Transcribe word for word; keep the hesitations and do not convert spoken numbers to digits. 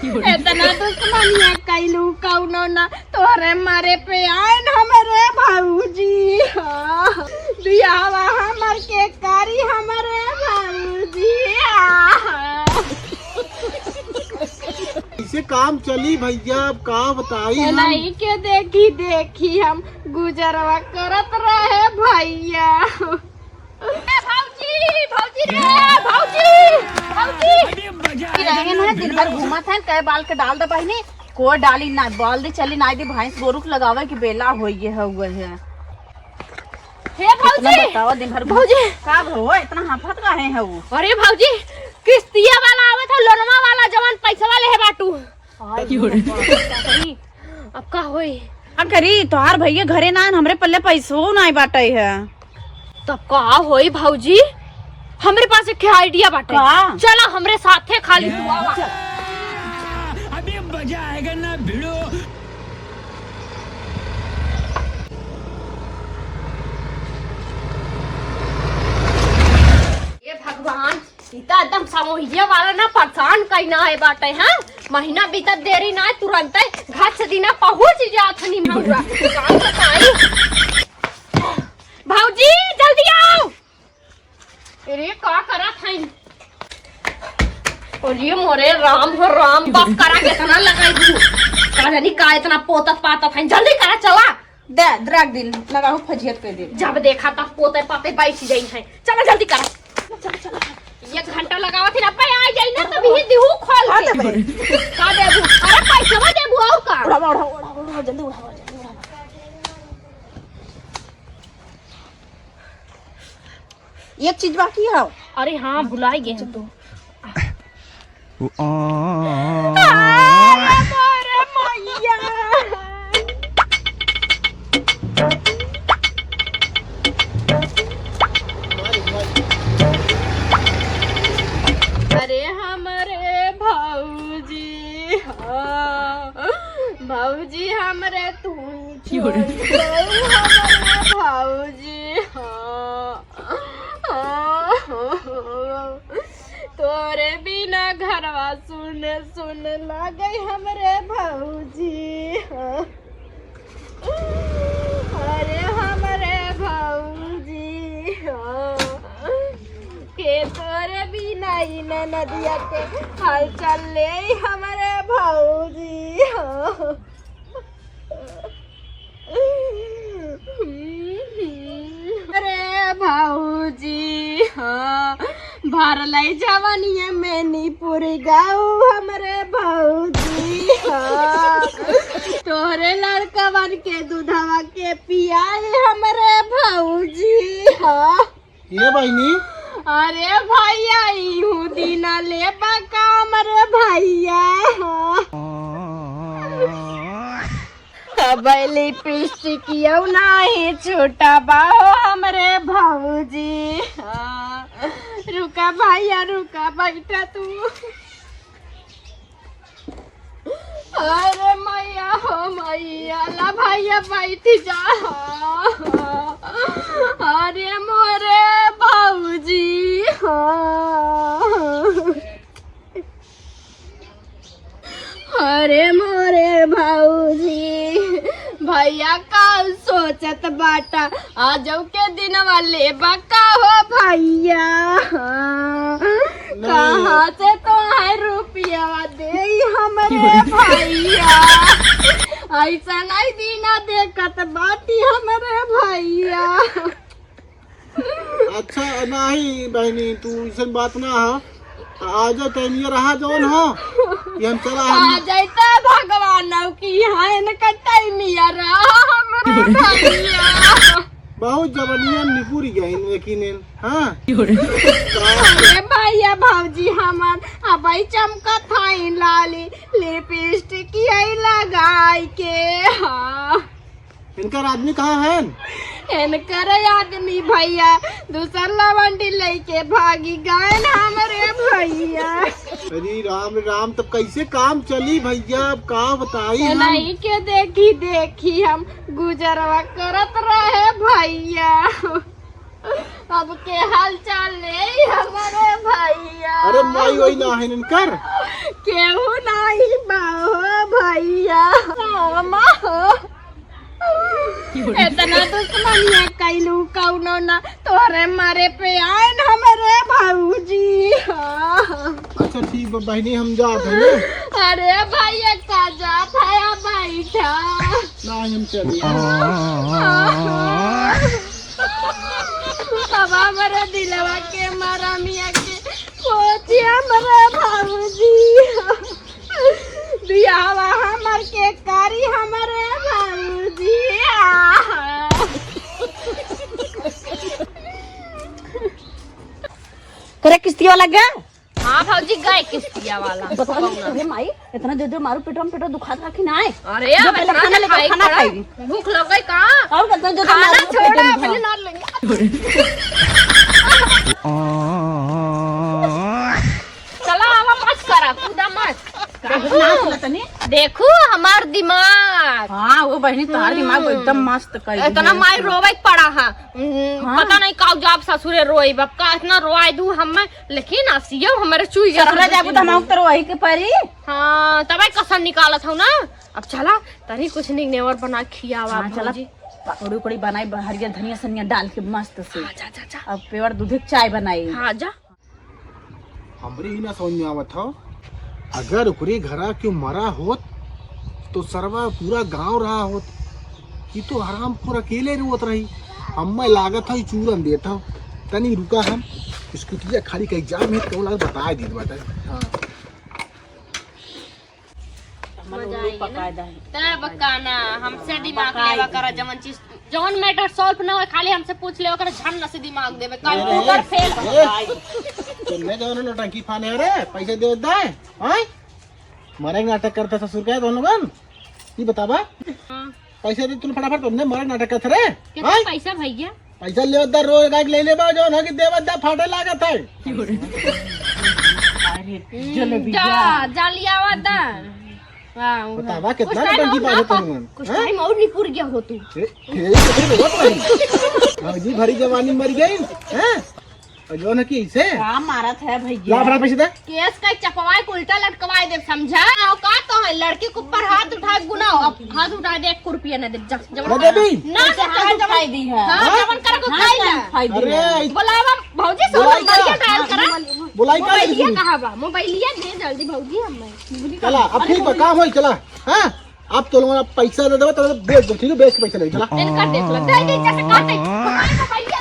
इतना दुश्मनिया कैलू कौनो ना, तोहरे मारे पे आएन हमरे भौजी। हाँ, बियाहवा हमर के करी हमरे भौजी। हाँ। कैसे काम चली भैया, अब का बताई हम? नहीं के देखी देखी हम गुजरवा करत रहे भैया। ए भौजी, भौजी रे, भौजी, भौजी। अरे मजा आ गया ना, दिन भर घूमत है, कहे बाल के डाल दे बहिनी, को डाली ना, बाल दे चली ना, दी भैंस गोरु के लगावे के बेला होई गे है, हुए है। हे इतना भौजी, बताओ, दिन भर घूम-, भौजी। का भो, इतना हाफत काहे है वो? अरे भौजी, किस्तिया वाला आवत है, लोनवा वाला, जवन पैसा वाले है बाटू। आई हो रे। बाप रे। अब का होई? का करी, तोहार भैया घरे ना आन, हमरे पल्ले पैसो नाई बाटे है। तब का होई भौजी? हमरे पास एक आइडिया बाटे। का? चला हमरे साथे खाली तू आवा। अभी मजा आएगा ना भिड़ो। ए भगवान, ई त एकदम समूहिया वाला ना परेशान कइना है बाटे, हाँ? महीना बीतत देरी ना, तुरंते घर से दिना पहुँच जात हनी महुआ। काम बताई। भौजी, जल्दी आओ। अरे, का करत हईन? अरे मोरे राम हो राम, बस करा, केतना लगाई दू। का जानी का इतना पोतत पातत हईन, जल्दी करा, चला। दे, द्राग दिन, लगाहु फजियत कर दे। जब देखा तब पोते पाते बैठ जाई है। चला जल्दी करा। चला, चला। एक घंटा लगावत ही ना, पे आ जाई ना, तब ही दिहू खोल हाँ, के। दे भाई। का देबू? अरे पैसवा देबू और का? उड़ावा, उड़ावा, उड़ावा, उड़ावा, जल्दी उड़ावा, जल्दी उड़ावा। एक चीज बाकी है। अरे हाँ, भुलाई गए हम तो। अरे मोरे मैया। अरे हमरे भौजी, हाँ, भौजी हमरे तू छोड़ दो हमरे भौजी, हाँ। तोरे बिना घरवा सुन सुन लागे हमरे भौजी। अरे हमरे भौजी, के तोरे बिना ई ननदिया के हाल चाल ले हमरे भौजी। अरे भौजी, हाँ, भरलै जवनिया में निपुर गाऊ हमरे भौजी, हाँ, तोहरे लड़कवन के दूधवा के पियाई हमरे भौजी, हाँ। ए बहिनी। अरे भैया, इहू दिना लेबा का हमरे भैया? अब लिपस्टिक यौ नाही छूटा बा हो हमरे भौजी। रुका भैया, रुका, बैठा तू। अरे मैया हो मैया, ला भैया बैठ जा। अरे मोरे भौजी हो। अरे मोरे भौजी, भैया का सोचत बाटा, आजौ के दिनवा लेबा का हो भैया? नहीं। कहाँ से तोहार रुपया देई हमरे भैया? ऐसा नहीं दिना देखत बाटी हमरे भैया। अच्छा, नहीं बहिनी, तू ऐसन बात ना हो। आ जा, टाइमिया रहा जौन हो, कि हम चला हम आ जाइता भगवान की यहाँ इनका टाइमिया रहा हमरे भैया। बहुत जवनिया निपुर गइन, लेकिन इन, हाँ। अरे भैया भौजी हमार अबई चमकत हईन लाली लिपस्टिक यही लगाई के, हाँ। इनकर आदमी कहाँ हैं? इनकर आदमी भैया दूसर लवंडी लेके भागी गए हमरे भैया। अरे राम रे राम, तब कैसे काम चली भैया? अब का बताई हम? नहीं के देखी देखी हम गुजरवा करत रहे भैया। अब के हाल चाल ले हमरे भैया? अरे माई वही ना है इनकर। केहू नाही बा हो भैया। रामा हो। एतना दुश्मनिया कैलू कौनो ना, तोहरे मारे पे आएन हमरे भौजी। अच्छा ठीक बा बहिनी, हम जात हई। अरे भैया का जात है, आ बैठा। नाही हम चली। अब हमरे दिलवा के मरमिया के पोछी हमरे भौजी। बियाहवा हमर के करी हमरे भौजी। करे किस्तिया वाला गए? हाँ भौजी, गए किस्तिया वाला। बताओ ना, अरे माई, इतना जोर जोर मारू, पेटवा में पेटवा दुखात रहा कि नाय? अरे, जो अब पहले इतना खाना लेके खाई खाना पड़ा। खाई। भूख लग गई का? और कितना जोर जोर खाना मारू, छोड़ा, पेटवा में पहले ना लेंगे। चला, आवा, मत करा, कूदा मत। काहे ना सुनत तनी? देखू हमार दिमाग। हाँ, वो बहिनी, तोहार दिमाग हम्म। एकदम मस्त कर दी इतना है। माई रोवे के पड़ा है। हम्म, हाँ। पता नहीं का जाब ससुरे रोई, बाप का इतना रोवाई दू हमें, लेकिन असियो हमारे चुई गया ससुरा जाबू तो हम तो रोई के परी। हाँ, तबे कसम निकालत हूँ ना। अब चला, तनी कुछ निक नेवर बना खियावा हाँ, चला, भौजी। पकौड़ी उकौड़ी बनाई, हरियर धनिया सनिया डाल के मस्त से। हाँ, जा, जा, जा। अब pure दूधे के चाय बनाई। हाँ, जा। हमरे ही ना समझ में आवत हौ, अगर ओकरे घरा केहू मरा होत, तो सरवा पूरा गांव रहा होत। ई तो हरामखोर अकेले रोवत रही। हम्मे लागत हौ, ई चूरन देत हौ। तनी रुका, हम स्कूटिया खाली कहीं जाम है, तो लागत बताए दीत बाटे। हाँ। हमन मजा उल्लू आएगी ना। पकाए दाई। तब का ना, हमसे दिमाग पकाए लेवा करा, दी। जवन चीज, जवन matter solve ना होए, खाली हमसे पूछ लेवा करा, झन से दिमाग देवे, अरे, computer fail। ए, तुमने जवन नौटंकी फाने रे, पैसे दे दे, हैं? मरे के नाटक करता ससुर के दोनों बन, ये बतावा। हाँ। पैसे दे तूने फटाफट, तुमने मरे के नाटक करता रे, कितना हैं? पैसा भैया? पैसा लेवत दा, रोज गाय के ले ले बा, जौन है कि देवत दा, फाटे लागत है। अरे, हम्म, जलेबी जा, जा। जा लियावा दा। वाह, बतावा, कुछ कितना time नौटंकी और बात ना है पा-, तुमन, कुछ हैं? Time और निपुर गया हो तू। ए, ए, ए, ए, बहुत भाई। भौजी भरी जवानी मर गई, हैं? और जौन है कि इसे का मारत है भैया? ला, फटाफट पैसे दे। केस का चपवाए के उल्टा लटकवाए देब, समझा? औकात तो है, लड़की के ऊपर हाथ उठाए के गुनाह हो। अब हाथ उठाए दे, एक रुपया न देब, जा, जवन ना देबी? ना, कैसे ना, हाथ जवन उठाई दी है? हाँ, हाँ? जवन करे को हाँ, खाई ना। खाई दी अरे, है। ई बोलावा, भौजी, सौ बुलाई नंबर का? के dial करा। बुलाई का मोबाइलिया लड़की? कहाँ बा? मोबाइलिया दे जल्दी, भौजी, हमें। चला, अब ठीक बा, काम होई, चला। हाँ? अब तो लोगन अब पैसा दे देबा, तो बेच दे, ठीक है? बेच के पैसा ले, चला। इनकर देख लो, दे दे, जैसे कहते हैं, मोबाइलिया